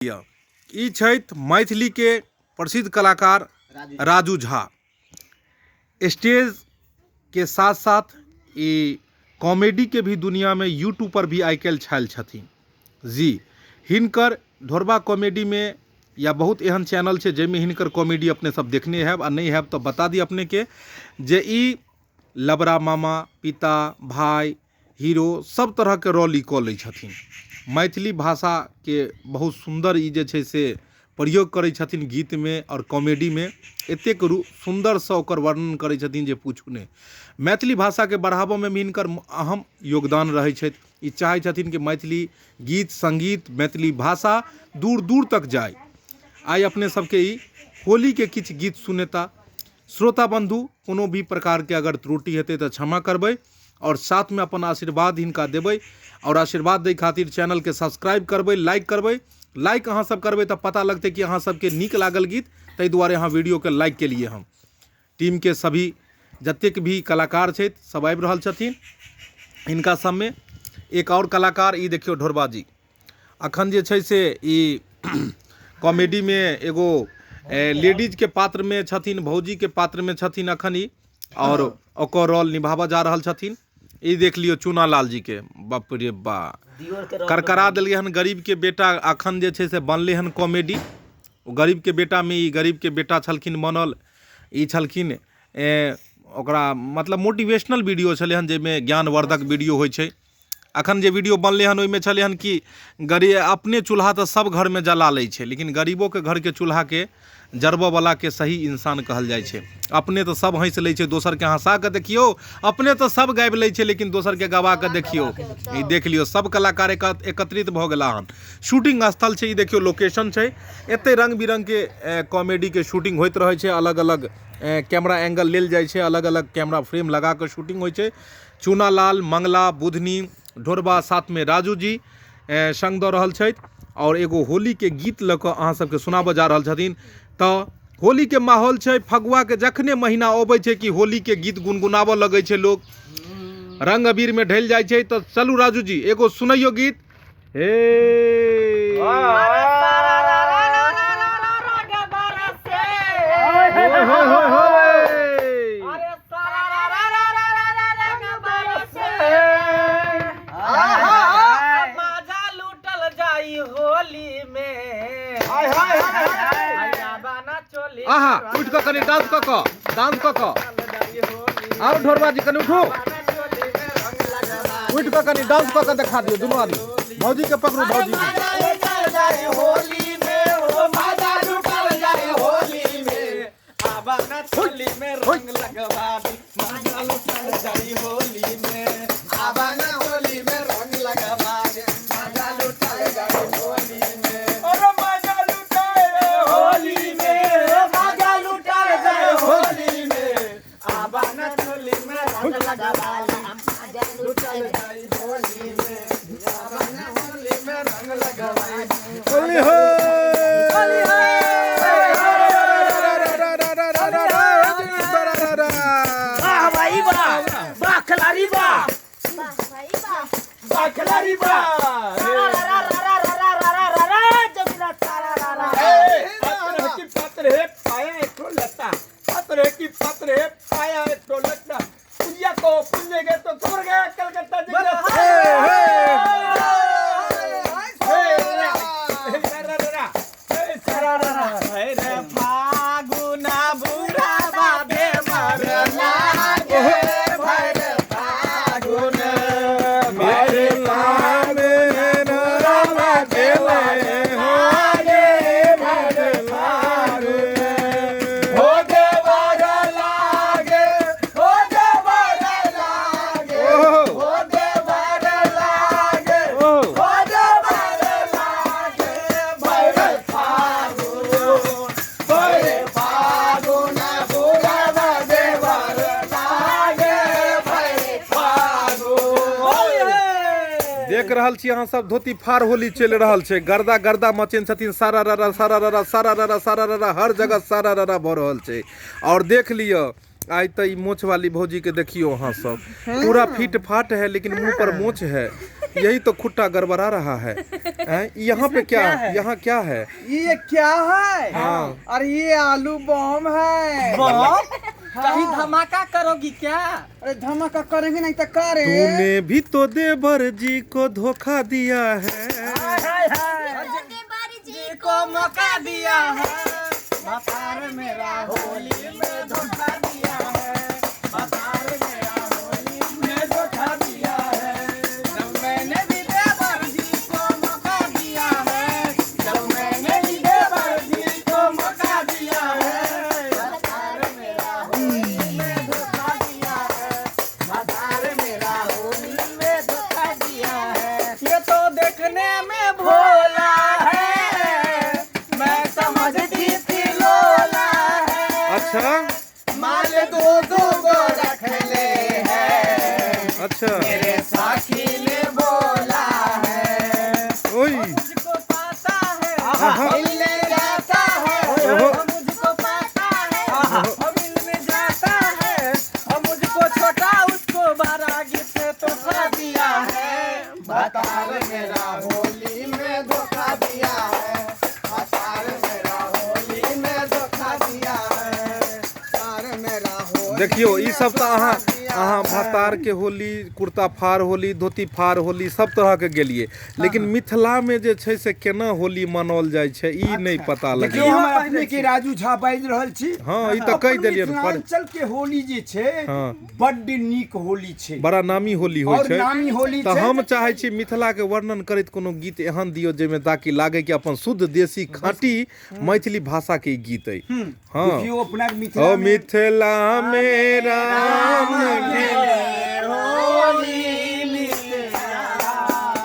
लिअ ई छथि मैथिलीके प्रसिद्ध कलाकार राजू झा स्टेजके साथ साथ ई कॉमेडीके भी दुनिआँमे यूट्यूबपर भी आइ काल्हि छायल छथिन जी हिनकर ढोरबा कॉमेडीमे या बहुत एहन चैनल छै जाहिमे हिनकर कॉमेडी अपने सब देखने हैब आ नहि हैब तऽ बता दी अपनेके जे ई लबरा मामा पिता भाय हीरो सब तरहके रोल ई कऽ लै छथिन मैथिली भाषाके बहुत सुन्दर ई जे छै से प्रयोग करै छथिन गीतमे आओर कॉमेडीमे एतेक रू सुन्दरसँ ओकर वर्णन करै छथिन जे पूछू नहि मैथिली भाषाके बढ़ाबऽमे भी हिनकर अहम योगदान रहै छथि ई चाहै छथिन कि मैथिली गीत सङ्गीत मैथिली भाषा दूर दूर तक जाइ आइ अपने सबके ई होलीके किछु गीत सुनेता श्रोता बन्धु कोनो भी प्रकारके अगर त्रुटि हेतै तऽ क्षमा करबै आओर साथमे अपन आशीर्वाद हिनका देबै आओर आशीर्वाद दै खातिर चैनलके सब्सक्राइब करबै लाइक करबै लाइक अहाँ सब करबै तऽ पता लगतै कि अहाँ सबके नीक लागल गीत ताहि दुआरे अहाँ वीडियोके लाइक केलियै हम टीमके सभी जतेक भी कलाकार छथि सब आबि रहल छथिन हिनका सबमे एक आओर कलाकार ई देखियौ ढोरबा जी अखन जे छै से ई कॉमेडीमे एगो लेडीजके पात्रमे छथिन भौजीके पात्रमे छथिन अखन ई आओर ओकर रोल निभाबऽ जा रहल छथिन ई देख लियौ चूना लाल जीके बाप रे बा करकरा देलियै हन गरीबके बेटा अखन जे छै से बनलै हन कॉमेडी ओ गरीबके बेटामे ई गरीबके बेटा छलखिन बनल ई छलखिन ओकरा मतलब मोटिवेशनल वीडियो छलै हन जाहिमे ज्ञानवर्धक वीडियो होइ छै अखन जे वीडियो बनलै हन ओहिमे छलै हन कि गरीब अपने चूल्हा तऽ सब घरमे जला लै छै लेकिन गरीबोके घरके चूल्हाके जरबऽवलाके सही इंसान कहल जाइ छै अपने तऽ सब हँसि लै छै दोसरके हँसा कऽ देखियौ अपने तऽ सब गाबि लै छै लेकिन दोसरके गवा कऽ देखियौ ई देख लियौ सब कलाकार एकत्रित भऽ गेला हन शूटिंग स्थल छै ई देखियौ लोकेशन छै एतै रङ्ग बिरङ्गके कॉमेडीके शूटिंग होइत रहै छै अलग अलग कैमरा एंगल लेल जाइ छै अलग अलग कैमरा फ्रेम लगा कऽ शूटिंग होइ छै चूनालाल मंगला बुधनी ढोरबा साथमे राजू जी सङ्ग दऽ रहल छथि आओर एगो होलीके गीत लऽ कऽ अहाँ सबके सुनाबऽ जा रहल छथिन तऽ होलीके माहौल छै फगुआके जखने महीना अबै छै कि होलीके गीत गुनगुनाबऽ लगै छै लोक रङ्ग अबीरमे ढलि जाइ छै तऽ चलू राजू जी एगो सुनैयौ गीत हे होय होय होय माजा लूटल जाई होली में चोली आहा उठि कऽ कनि डांस कऽ कऽ डांस कऽ कऽ आउ ढोरबा जी कनि उठू उठि कऽ कनि डांस कऽ कऽ देखा दियौ दुनू आदमी भौजी के पकड़ू भौजी के होली में हो माजा लूटल जाई होली में आबा ना चोली में रंग लगवा दी माजा लूटल जाई होली में आबा ना होली में रंग लगवा दे माजा लूटल जाई होली में और माजा लूटल होली में माजा लूटल जाई होली में आबा ना चोली में रंग लगवा दी माजा लूटल जाई होली में आबा ना होली में रंग लगवा दी होली हो वाह भाई वाह वाह खिलाड़ी वाह वाह खिलाड़ी वाह पात्र की पात्र है पाया एक ठो लता पात्र की पात्र है पाया एक ठो लता पुंजिया को पुंजे गए तो खबर गया कलकत्ता फागुना बुरा बाबे मरना फागुन मेरे हो देवर लागे हो देवर लागे हो देवर लागे हो देवर लागे भैर फागुन भैर फागुन बुरा देवर लागे भैर फागुन देख रहल छी अहाँ सब धोती फाड़ होली चलि रहल छै गर्दा गर्दा मचेन छथिन सारा ररा सारा ररा सारा ररा सारा ररा हर जगह सारा ररा भऽ रहल छै आओर देख लिअ आइ तऽ ई मोछ वाली भौजी के देखियौ अहाँ सब पूरा फिट फाट है लेकिन मुंह पर मोछ है यही तो खुट्टा गड़बड़ा रहा है। हैं? यहाँ पे क्या है? यहाँ क्या है? ये क्या है? हाँ। अरे ये आलू बम है। बम? कहीं धमाका करोगी क्या? अरे धमाका करेंगे नहीं तो करे। तूने भी तो देवर जी को धोखा दिया है। देवर जी को मौका दिया है, बापार मेरा होली में धोखा दिया है, बापार मेरा होली में धोखा दिया है। जब मैंने भी देवर जी को मौका दिया है, जब मैंने भी देवर जी को मौका दिया है, बापार मेरा होली में धोखा दिया है, बापार मेरा होली में धोखा दिया है। ये तो देखने में भोला है, मैं समझती थी लोला है। अच्छा माल दो दो गो रख ले है, अच्छा, मेरे साखी ने बोला है। ओई मुझको पाता है, आहा। मिलने जाता है, ओहो। वो मुझको पाता है, वो मिलने जाता है, और मुझको छोटा उसको बड़ा गिफ्ट तोहफा दिया है। बतार मेरा होली में धोखा दिया है, बतार मेरा होली में धोखा दिया है, तार मेरा होली देखियो ई में सब तऽ अहाँ धोखा दिया अहाँ है। भतार के होली, कुर्ता फाड़ होली, धोती फाड़ होली, सब तरह के गेलिए, लेकिन मिथिला में जे छै से केना होली मनाओल जाइ छै ई नहि पता देखियौ, लगैया। हम अपने के राजू झा बाजि रहल छी। हँ, ई तऽ कहि अपन देलियै पर मिथिलांचल के होली जे छै हँ। बड्ड नीक होली छै, बड़ा नामी होली होइ और छै। नामी होली तऽ छै। हम चाहै छी मिथिला के वर्णन करैत कोनो गीत एहन दियौ जाहिमे ताकि लागै कि अपन शुद्ध देसी खाँटी मैथिली भाषा के ई गीत अइ। हँ, देखियौ अपना मिथिला ओ में मिथिला में राम होली मिथिला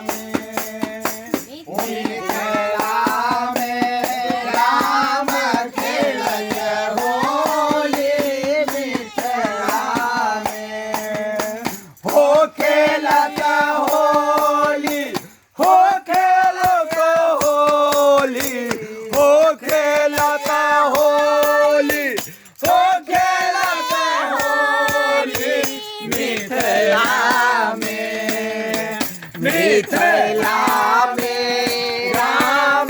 में, मिथिला में राम खेलत होली मिथिला में, हो खेलत होली, हो खेलत होली, हो खेलत होली, हो खेलत होली मिथिला में, मिथिला में राम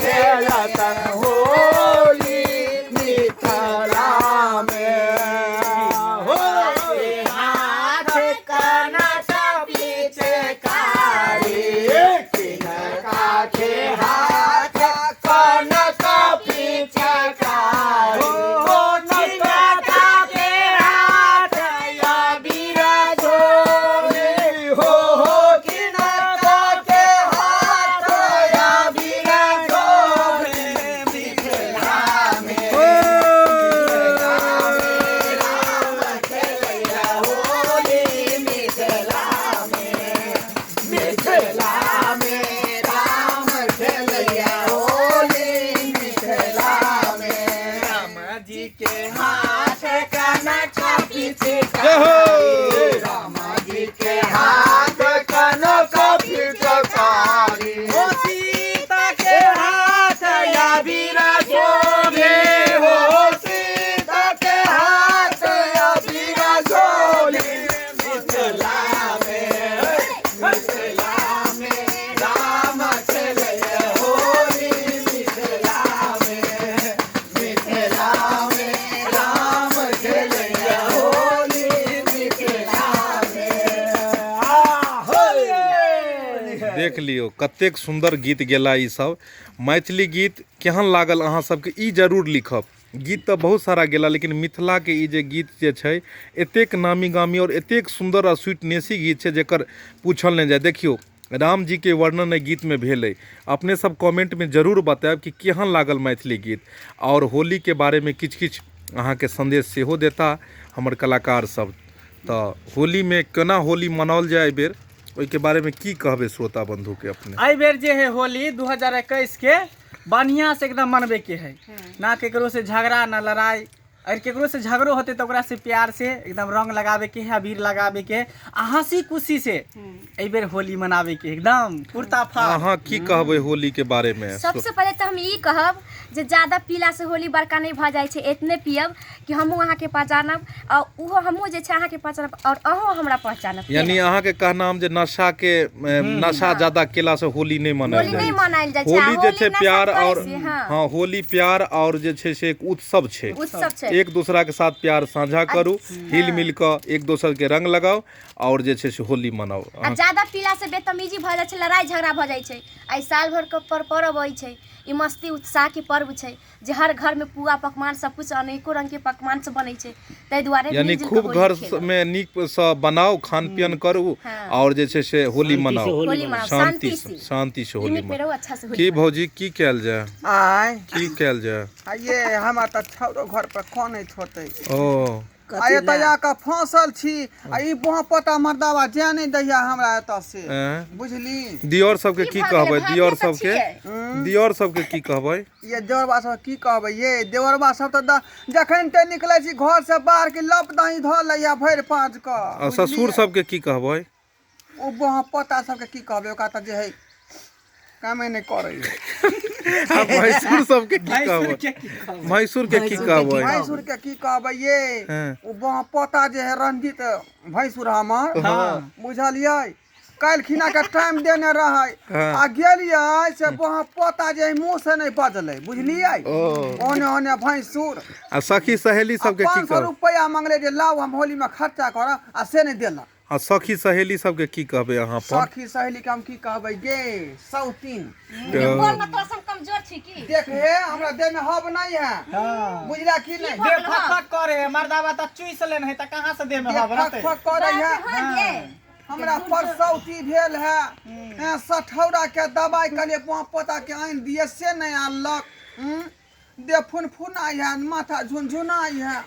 खेलत होली मिथिला में। हो हाथ कनक पिचकारी, किनका के हाथ कनक पिचकारी, किनका के हाथ अबीर धोरी, हो हो किनका के हाथ अबीर धोरी मिथिला में। होली मिथिला में, मिथिला में राम खेलैया होली मिथिला में, राम जी के हाथ कनक जय हो। पिचकारी, राम जी के हाथ कनक पिचकारी, ओ सीता के हाथ अबीर शोभे, हो सीता के हाथ अबीर शोभे मिथिला में, मिथिला में राम खेलैया होली मिथिला में, मिथिला में राम खेलैया होली मिथिला में। आ होली। देख लियौ कतेक सुन्दर गीत गेला ई सब। मैथिली गीत केहन लागल अहाँ सबके ई जरूर लिखब। गीत तऽ बहुत सारा गेला, लेकिन मिथिला के ई जे गीत जे छै एतेक नामी गामी और एतेक सुन्दर आ स्वीटनेसी गीत छै जेकर पूछल नहि जाय। देखियौ राम जी के वर्णन एहि गीत में भेल अइ। अपने सब कमेंट में जरूर बतायब कि केहन लागल मैथिली गीत, और होली के बारे में किछु किछु अहाँके संदेश सेहो देता हमर कलाकार सब। तऽ होली में केना होली मनाओल जाय एहि बेर, ओहिके बारे में की कहबै श्रोता बंधु के अपने? एहि बेर जे है होली 2021 के बढ़िया से एकदम मनबे के है, ना केकरो से झगड़ा ना लड़ाई, अगर केकरो से झगड़ो होते तऽ ओकरा से प्यार से एकदम रंग लगावे के है, अबीर लगावे के है, आ हंसी खुशी से एहि बेर होली मनावे के एकदम कुर्ता फाड़। अहाँ की कहबै होली के बारे में? सबसे पहिले तऽ हम ई कहब जे ज्यादा पीला से होली बड़का नहि भऽ जाइ छै। एतने पियब कि हमहूँ अहाँके पहचानब आ ओहो हमहूँ जे छै अहाँके पहचानब और अहूँ हमरा पहचानब। यानी अहाँके कहनाम जे नशा के नशा ज्यादा केला से होली नहि मनायल होली जाइ नहि छै। मनायल जाइ छै। आ होली जे छै नशा प्यार करै और से, हाँ, हाँ, होली प्यार और जे छै से एक उत्सव छै। उत्सव छै। एक दूसरा के साथ प्यार साझा करू, हिल मिल कऽ एक दोसर के रंग लगाउ और जे छै से होली मनाउ। आ ज्यादा पीला से बेतमीजी भऽ जाइ छै, लड़ाइ झगड़ा भऽ जाइ छै। एहि साल भर के पर पर्व अबै छै, ई मस्ती उत्साह के पर्व छै जे हर घर में पुआ पकवान सब कुछ अनेको रंग के पकवान सब बनै छै, ताहि दुआरे यानी मिलजुल खूब के होली घर खेलब। में नीक सँ बनाउ, खान पियन करू हाँ। और जे छै से होली मनाउ। होली मनाउ शांति शांति से, से, शांति से होली लिमिट में मनाउ। रहू, अच्छा से होली की मनाउ। भौजी की कयल जाय? आय की कयल जाय? आ ये हमरा तऽ छौरो घर पर कनैत होतै। ओ आ एतऽ जाकऽ फँसल छी आ ई बोह पोता मर्दाबा जाय नहि दैया हमरा एतऽ से। एँ? बुझली? दियोर सबके की की भऽ गेलै? कहबै? भाभिए दियोर तऽ सबके, छियै। दियोर सबके की कहबै? ये देवरबा सब की कहबै? ये देवरबा सब तऽ जखन ते निकलै छी घर से बाहर के लप दही धऽ लैया भरि पाँच कऽ। आ ससुर सबके की कहबै? ओ बोह पोता सबके की कहबै? ओकरा तऽ जे है कामे नहि करै। आ भैंसुर सबके की भैंसुर कहबै? के की कहबै? भैंसुर के की कहबै? भैंसुर के की कहबै ये? हाँ। ओ बोह पोता जे है रंजित भैंसुर हमर, हाँ। बुझलियै? काल्हि खिना के टाइम देने रहै। हाँ। आ गेलियै से बोह पोता जे है मुँह से नहि बजलै, बुझलियै? ओ ओने ओने भैंसुर। आ सखी सहेली सबके की 500 कहबै? रुपैआ मंगले जे लाउ हम होली में खर्चा करब, आ से नहि देलक। आ सखी सहेली सबके की कहबै अहाँ अपन? सखी सहेली के हम की कहबै गे सौतीन? बोल न, तोरा से हम कमजोर छी की? देख हे, हमरा देह में हब नहीं है। हाँ। बुझला की नहीं? दे फक फक करे है मर्दाबा तऽ चूस लेने है तऽ कहाँ से देह में देह हब फक रहतै? फक करे है। हाँ, गे। हमरा परसौती भेल है, हैं, सठौरा के दवाई कहलिए पोहा पोता के आनि दिए, से नहीं आनलक। देह फुनफुनाइ है, माथा झुनझुनाइ है।